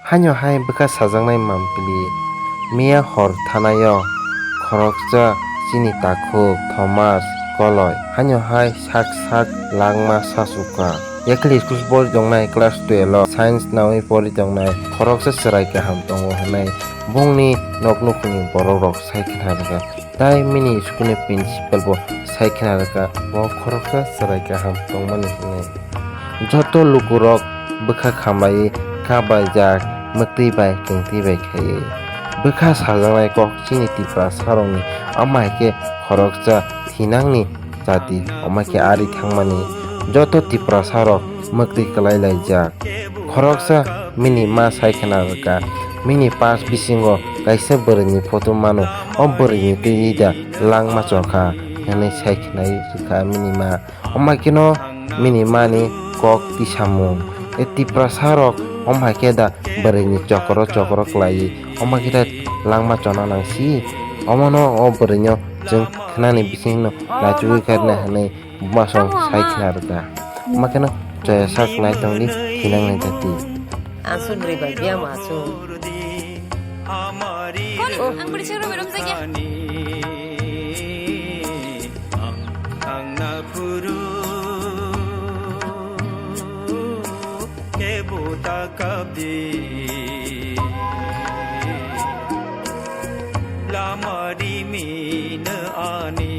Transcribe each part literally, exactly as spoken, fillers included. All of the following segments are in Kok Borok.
Haino hai bwkha sajaknai mampli, miya hor thanaio khoroksa chini takhuk Thomas Koloi haino hai sak sak langma sachukha. Yakhli school pori tongnai class twelve o science nawi pori tongnai khoroksa chwrai kaham tongo hwnwi bongni nok nukhungni borok rok sai khna rwkha. Tai mini school ni principal bo sai khna rwkha, bo khoroksa chwrai kaham tongmani hwnwi. Joto lukurok bwkha khamlaiwi kabaijak, mwktwi bai, kwngtwi bai khaiwi. Bwkha sajaknai kok chini Tiprasarokni, omo hai khe khoroksa thinangni jati, omo khe ari thangmani. Joto Tiprasarok mwktwi kwlai laijak. Khoroksa mini ma sai khna rwkha, mini purse bisingo kaisa bwrwini photo mano, o bwrwini twi da langma chokha hwnwi sai khna rwkha mini ma. Omo khe no mini mani kok tisamung. E Tiprasa rok omo hai khe da bwrwini chokro chokro khlaiwi, omo khe da langma chona nang si. Omo no o bwrwino chwng khnani bisingno nachugwi karna hwnwi buma song sai khna rwkha. Omo khe no chaya sak nai tongdi thinang nai tati. Aswk bwrwi bai biyang ma aswk. Kono, ang bwrwi chwng romwi romjakya. Ang, ang na phuru kebo ta kap di. Lama di mi na ani.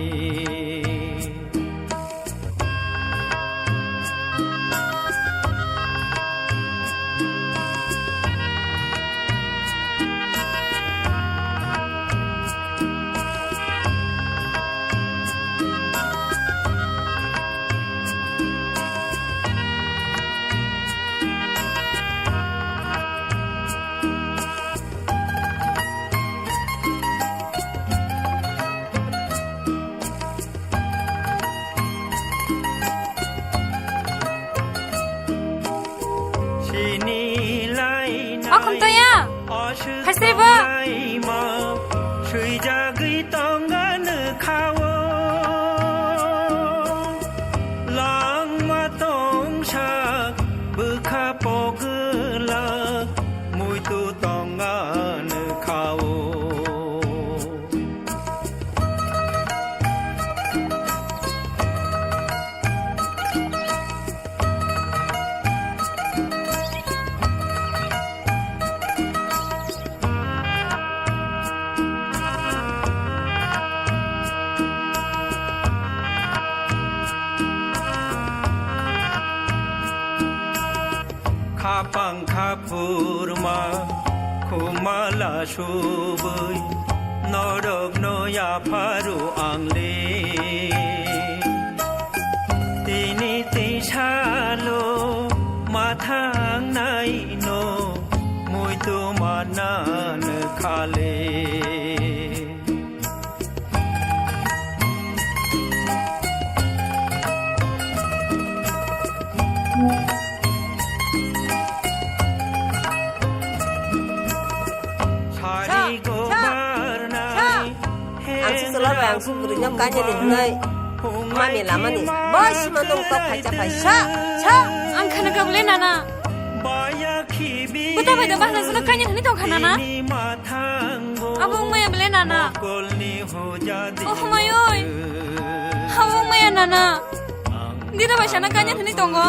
O khumtoya, phaisri bo. Swijagwi tongani khao, langma tongsa bwkha pogwlak, muitu tongani khao. Khapang khaphurma khumala subui norokno yapharu ang le. Tini tisalo mathang naino muitu manan khale. Ang si chwla bai ang si bwrwi no kanya ni hwnwi mami lamani bai sima nung tok phaisa phaisa. Sa, ang khana ka bole nana. Buta bai da bahna jano kanya hwnwi tong kha nana. Abo wngmaya bole nana. Oh my oi. Abo wngmaya nana. Dida bai sana kanya hwnwi tongo.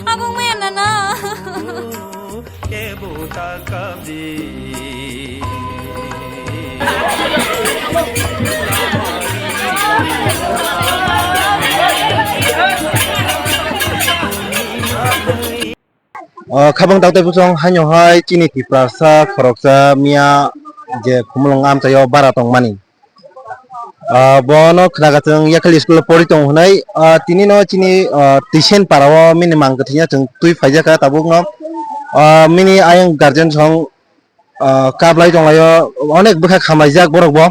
Abo wngmaya nana. O khabang daktai bwsong haino hai chini Tiprasa khoroksa miya je Khumulwng amchaio bara tongmani. Ah, bono khnaga chwng yakhali school o pori tong hwnwi, ah, tini no chini, ah, Tisen para o mini mang kwthwina chwng twi phaijak kha tabuk no. Ah, mini ayang guardian song, ah, kap lai tong lai o, onek bwkha khamlaijak borok bo.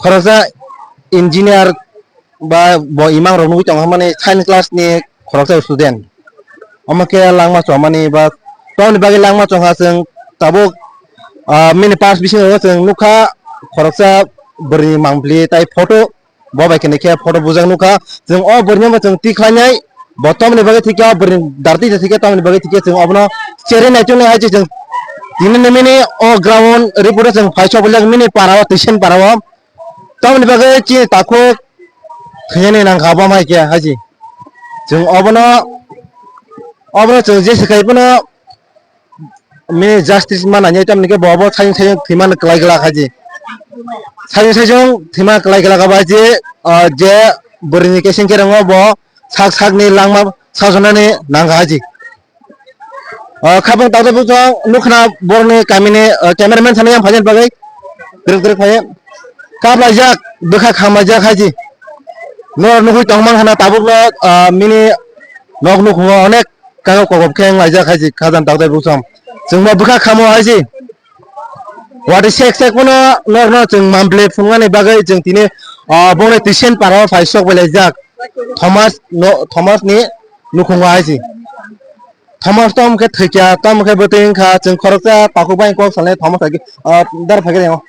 Khoroksa engineer ba bo imang rok nugwi tong kha mani science class ni khoroksa student. Omo khe langma chomani ba tamoni bagwi langma chong kha chwng tabuk, ah, mini purse bisingo chwng nukha khoroksa bwrwi ni mangpili tai photo, bo bai khe photo bujak nukha chwng o bwrwi no chwng tikhlainai Bo tomni bagwi thikya, bwrwi darti je thikya, tomni bagwi thikya, chwng obono cherwi naichuknai hai se chwng tini ni mini o ground report o chwng phai sok bwlak mini para o, Tuisin para o. Tamoni bagwi chini takhuk thwinani nangkha bo mai khe haji. Chwng obono, obono chwng jesa khai phano mini justice manani tamni khe bo bo sayung sayung thwimani kwlai glak haji. Sayung sayung thwimani kwlai glak abo haji, ah, je bwrwini keseng kereng o bo sak sakni langma sajwnani nangkha haji. O, khabang tangwi bwswk nukha borokni kamini, o, cameraman thani yang phaijak bagwi. Twrwk twrwk phai. Kaplaijak, bwkha khamlaijak haji. No nugwi tongmang hana tabukno, o, mini nok nukhungo onek kago kokop khe wnglaijak haji, khajam tangwi bwswk. Chwngbo bwkha khamo haji. Watwi sek sek phano norno chwng mampli phunuknani bagwi chwng tini, o, bongni Tuisin para o phai sok bai laijak. Thomas no, Thomas ni nukhungo haji. Thomas tom khe thwikya, tom khe bwtwi wngkha, chwng khoroksa takhuk bai kok salnai Thomas agi, ah, dar phai khe ringo.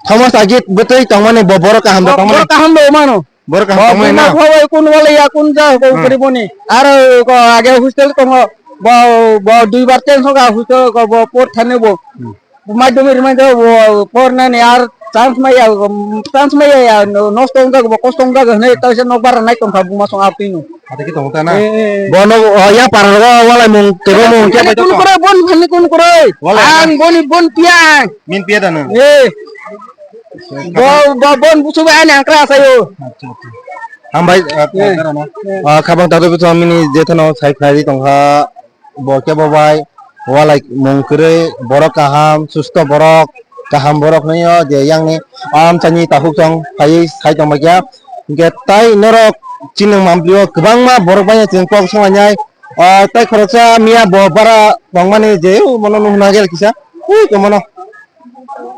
Thomas agi bwtwi tongmani bo borok kaham da tongmani. Borok kaham da mano. Borok kaham tongmani na. Bo buma khwlai kun wala ya kun ja ko Hmm. Gari boni. Aro ko age hostel tongo. Bo, bo dui bar ten soka hostel ko bo por thani bo. Hmm. Buma dumi rimai do bo por nani ar chance maya, chance maya ya, no, nosto wngjago bo kosto wngjago hwnwi taisa nokbar nai tongkha buma song abtwi no. Ate ki tongta na? Eh, eh. Bono, o, ya para rogo walai mung, tebo mung, kya bai kun tongkha? Kore, bon phani kun kore. Walai ang na? Boni bon piya. Min piya da no? Eh. Acha, bo, bo, bon busu ba ani angkra sayo. Acha, acha. Hambai, ah, eh, kara no. Eh. Ah, khabang tado busu amini jethano sai khnari tongkha. Bo khe bo bai walai mung kwrwi, borok kaham, susto borok, kaham borok hwnwi o je yang ni amchaini takhuk chwng phaiwi sai tongma khe. Hinkhe tai norok chini mamlio kwbangma borok bai chwng kok songlainai. O tai khoroksa miya bo bara tongmani je, o mono nuhna gel kisa, ui, tongmano.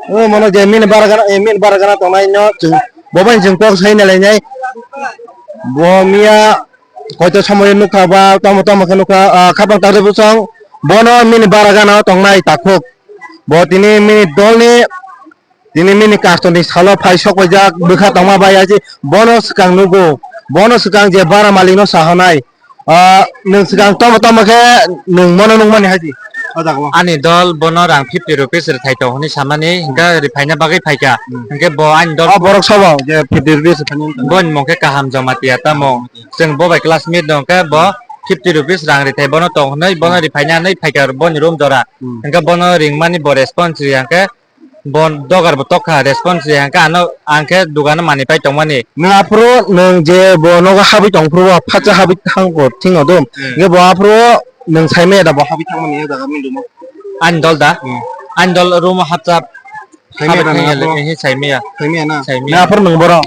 O mono je mini bara gana, eh, mini bara gana tongnai no chwng bo bai chwng kok sai nalainai. Bo miya Koito somoi nukha ba, tamo tamo khe nukha, ah, khapang tangwi bwswng bono mini bara gana o tongnai takhuk. Bo tini mini dolni, tini mini kastorni salo phai sok paijak, bwkha tongma bai aji bono swkang nugo. Bono swkang je bara malikno sahonai, ah, nwng swkang tamo tamo khe nwng bono nukmani haji. O jaga o. Ani dol bono rang fifty rupees rwthai tong hwnwi samani, hinkhe rwphaina bagwi phaikha. Hmm. Hinkhe bo ani dol. O borok sobo je fifty rupees rwphaina wngkha. Boni mung khe Kaham Jamatia tamo. Chwng bo bai classmate no hwnkhe bo fifty rupees rang rithai bono tong hwnwi bono riphaina hwnwi phaikha boni room jora. Hmm. Hwnkhe bono ringmani bo response riya hwnkhe bo dogar bo tokkha response riya hwnkhe ano ang khe dugano manwi pai tongmani. Nwng aphuru nwng je bo nogo habwi tong phuru bo phatsa habwi thang bo thing no dum. Hmm. Hwnkhe bo aphuru nwng sai maya da bo habwi thangmani o jaga mili no? Ani dol da? Hmm. Ani dol room o hapsa. Saimaya Habit na thangya le, aphuru? Ehe, saimaya. Saimaya na? Saimaya. Na aphuru nwng boro?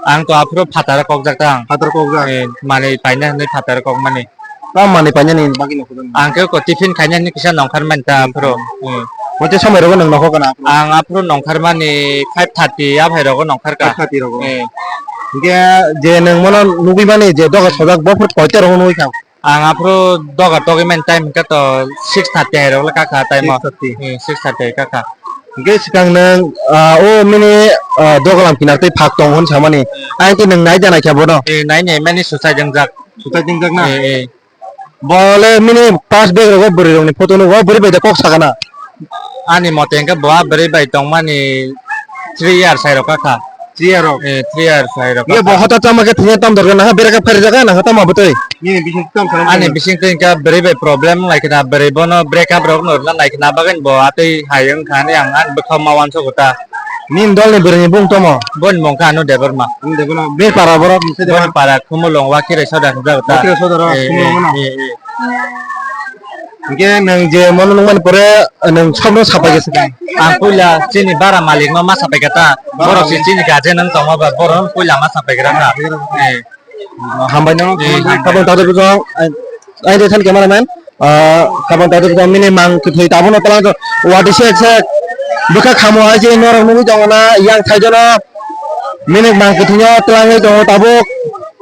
Ang to aphuru phataro kokjak ta ang. Phataro kokjak? Eh, manwi paina hinwi phataro kokmani. Tamo manwi painani bagwi no kokjak? Ang khe ko tiffin khaina hinwi kisa nongkhar mani ta aphuru. Hmm. Waite somoi rogo nwng nokho kana aphuru? Ang aphuru nongkhar mani five thirty aphai rogo nongkhar ka. Five thirty rogo? Eh. Hinkhe je nwng bono nugwi mani je doga sojak bo phuru koita rogo nugwi kha? Ang aphuru doga togwi mani time hwnkhe to six thirty hai rok le kakha time o. Six thirty. Hmm, six thirty hai kakha. Hwnkhe swkang nwng, ah, o mini, ah, dogalam kinar tei phak tongo hwn samani. Ang khe nwng nai da naikha bono? Eh, nai nai mani suchai jwngjak. Suchai jwngjak na? Eh, eh. Bo le mini pass bag rogo bwrwi rokni photo nugo, bwrwi bai da kok sakana. Ani mote hwnkhe bo a bwrwi bai tongmani three years hai rok kha. Three years rok? Eh, three years hai rok kha. Ye bo hota tamo khe thwngya tam dorkar nangkha, bera khe pharijak kha nangkha tamo bwtwi? Nini bising tam sana. Ani bising twi hwnkhe bwrwi bai problem lai khna, bwrwi bono break up rok no rwna nai khna, bagwi bo atwi hai wng kha ani ang ani bwkha ma uansukgo ta. Nini dol ni bwrwi ni bung tamo? Boni mung khe Anu Debbarma. Anu Debbarma. Bini para borok ni se Debbarma? Boni para Khumulwng Wakhirai Sodar hwnjak ta. Wakhirai Sodar o, eh, Khumulwng eh, no? Eh, eh. Hwnkhe nwng je mono nukmani pore, nwng sobno sapai khe swkang? Ang puila chini bara malik no ma sapai kha ta. Bara malik. Borok se chini guardian wng tongma ba, borok no puila ma sapai gra kha. Eh. Hambai no, eh, hambai. Tabuk tado bujong, ai, ai de than cameraman. Ah, tabuk tado bujong, mini mang kwthwi tabuk no tlang to. Wati sek sek. Bwkha khamo hai se norok nugwi tongo na, yang thai jono. Mini mang kwthwino twlangwi tongo tabuk.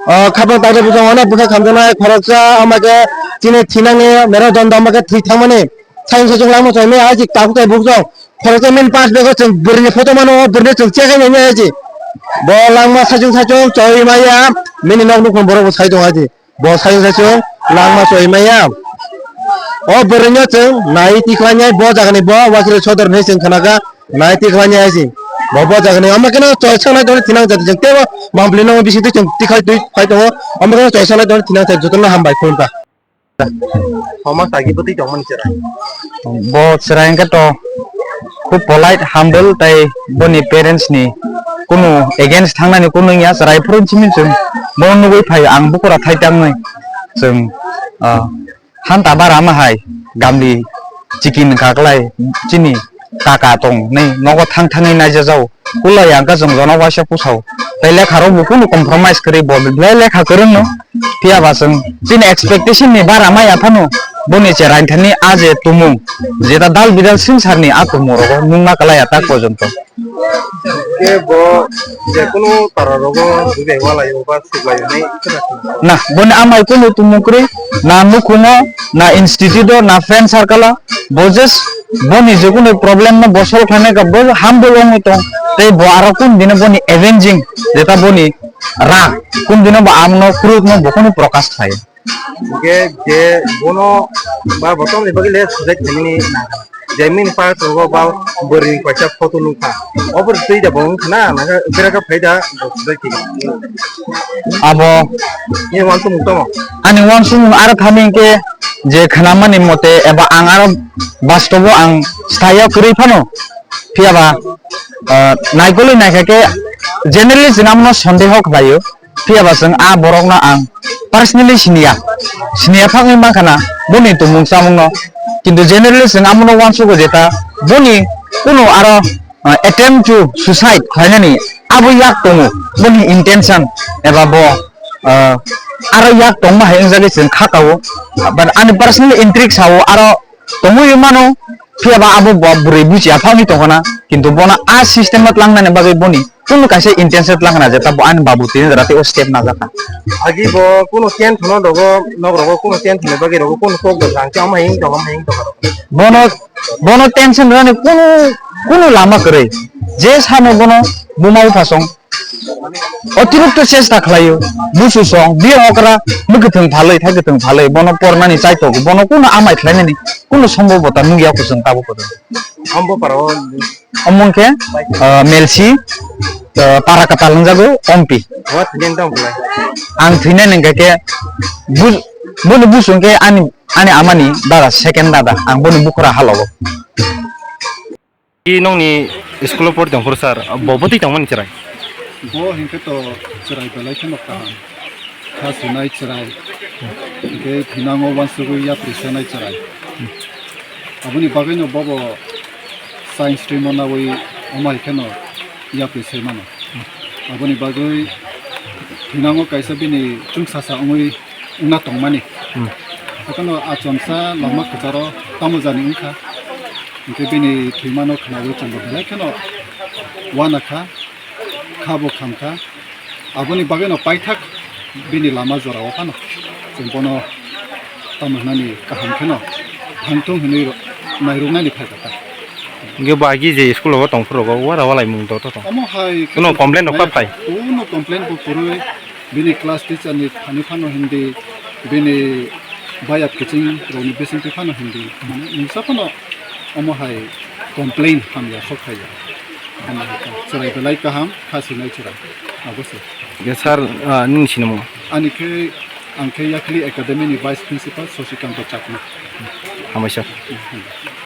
O, khapang tangwi bwskango no bwkha khamjaknai khoroksa, omo khe chini thinangni mero dondo, omo khe thwi thangmani. Sayung sachung langma choi maya, aji tabuk tai bukjong. Khoroksa mini pass bego chwng bwrwini photo mano, bwrwino chwng chekhai nai maya aji. Bo langma sachung sachung choi maya, mini nok nukhung borok bo sai tongo aji. Bo sayung sachung langma choi maya. O bwrwino chwng nai tikhlai nai bo jagani bo Wakiro Sodor hinwi chwng khna kha nai tikhlai nai hai se. Bo bo jagani omo kheno choi sangnai doni thinang jati chwng tebo mambli no bisi twi chwng tikhlai twi phai tongo. Omo kheno choi sangnai doni thinang jati jotono hambai khulum kha. Homa sagi bwtwi tongmani cherai. Bo cherai hwnkhe to khub polite, humble, tai boni parents ni kunu against thangnani kunu wngya, cherai phuru simi chwng bono nugwi phaio, ang bukura thai tangwi chwng, ah, hanta bara ma hai gamli chikin kaklai chini kaka tong nei nogo thang thangwi naijajao. Kulai ang khe chwng jono waisa pusao. Tei lekha rok bo kunu compromise kwrwi bo belai lekha kwrwng no. Phiya ba chwng chini expectation ni bara maya phano boni cherai thani a je tumung jeta dal bidal singsar ni a tumung rogo nungma kalai ya tak porjonto. Khe bo je kunu para rogo dubai walai o ba suklai nai. Na boni amai kunu tumung kwrwi na nukhungo na institute o na friend circle o bo just boni je kunu problem no bo solve khlainai kha bo humble wngwi tong tei bo aro kun dino boni avenging jeta boni rag kun dino bo amno proof no bo kunu prokash khlai. Hingke je bono ba bo tamni bagwi le suicide khaimani je min pa tongo ba bwrwi kaisa photo nukha obo twi da bo wngkha na naga bera kha phaida bo suicide khaimani. Abo ni wansukmung tamo? Ani wansukmung aro thani hingke je khnamani mote eba ang aro bastobo ang sthaio kwrwi phano phiya ba, ah, naikolwi naikha khe generally chwng abono sondeho khlaio. Phiya ba chwng a borokno ang personally siniya, siniya phangwi mankha na boni tumung chamungno. Kintu generally chwng abono uansugo je ta boni kunu aro, ah, attempt to suicide khlainani abo yak tongo, boni intention eba bo, ah, aro yak tongma hai wngjagwi chwng kha kao. But ani personal intrigue sao aro tongwi mano, phiya ba abo bo bwrwi buchi aphangwi tongkha na, kintu bono a system o tlangnani bagwi boni kunu kaisa intention tlang khna je ta bo ani babu tini jora tei o step najak kha. Agi bo kunu tension o rogo, nok rogo kunu tension ni bagwi rogo kunu kok da jang khe omo hing tong, omo hing tong. Bono, bono tension rani kunu, kunu lama kwrwi. Je sano bono buma bupha song otirokto chesta khlaio, busu song, biyang okra mwkhwthwng phalwi, thaikwthwng phalwi, bono pornani chaithok, bono kunu amai khlainani kunu sombobota nukya kuchung tabuk kuchung. Ambo para o. Omo wngkhe, ah, Melsi, ah, para kwtal wngjago Ompi. Wa thwinani tamo khlai? Ang thwinani hwnkha khe bu-, boni busu hwnkhe ani, ani amani dada, second dada, ang boni bukhura halogo. I nongni school o pori tongphuru sir, bo bwtwi tongmani chwrai? Bo hinkhe to chwrai belai kheno kaham. Kha sinai chwrai. Hinkhe thinango uansugwi yapri senai chwrai. Aboni bagwino bobo science stream o nawi omo hai kheno yapri se mano. Aboni bagwi thinango kaisa bini chwngsasa wngwi wngna tongmani. Hmm. Hakheno achomsa lama kwcharo tamo jani wngkha. Hinkhe bini thwimano khnawi chwngbo belai kheno uanakha, khabo khamkha. Aboni bagwino paithak bini lama jorao phano chwng bono tamo hwnani kaham kheno thangthung hwnwi ro-, nairwknani phaikha ta. Hinkhe bo agi je school o tongphuru rogo uara walaimung to to tong. Omo hai kuno complain rok phai? Kuno complain bo kwrwi. Bini class teacher ni thani phano hindi, bini bayap kiching rokni bisingtwi phano hindi, mane mungsa phano omo hai complain hamya sok phaiya. Omo hai kha chwrai belai kaham, kha sinai chwrai, abo se. Ge sir, ah, nini sinimung? Ani khe, ang khe Yakhli Academy ni vice principal Sasikanto Chakma. Hambai sir. Hmm.